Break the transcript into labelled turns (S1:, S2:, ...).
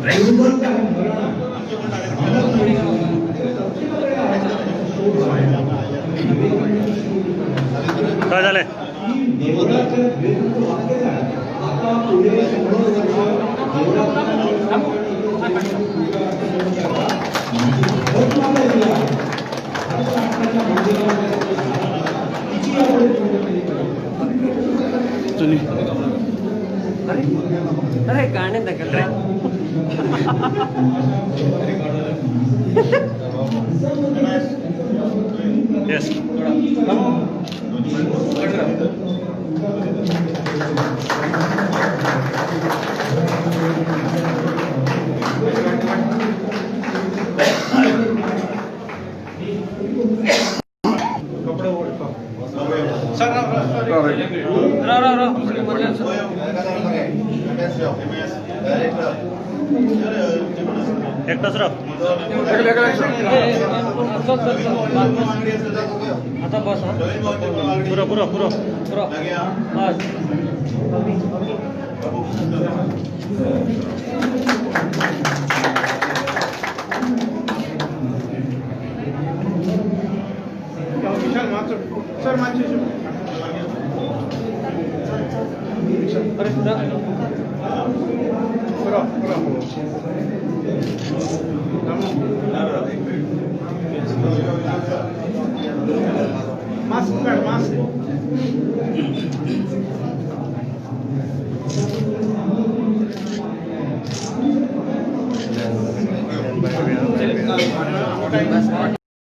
S1: दुर्बलता आहे, मरण आहे.
S2: काय झालंय?
S1: देवळाच्या वाक्यच आहे. आता पुढे 100 वर्ष तिची यापुढे पूजा केली पाहिजे.
S3: अरे गाणे दाखल रे.
S2: येस.
S3: राव राव राव.
S2: एकटाच राव.
S3: चल चल चल, आता बस हा.
S2: पुरं पुरं पुरं.
S3: पुरं. बस.
S4: सर मागचे.
S3: अरे राव.
S4: मास्क काढ, मास्क.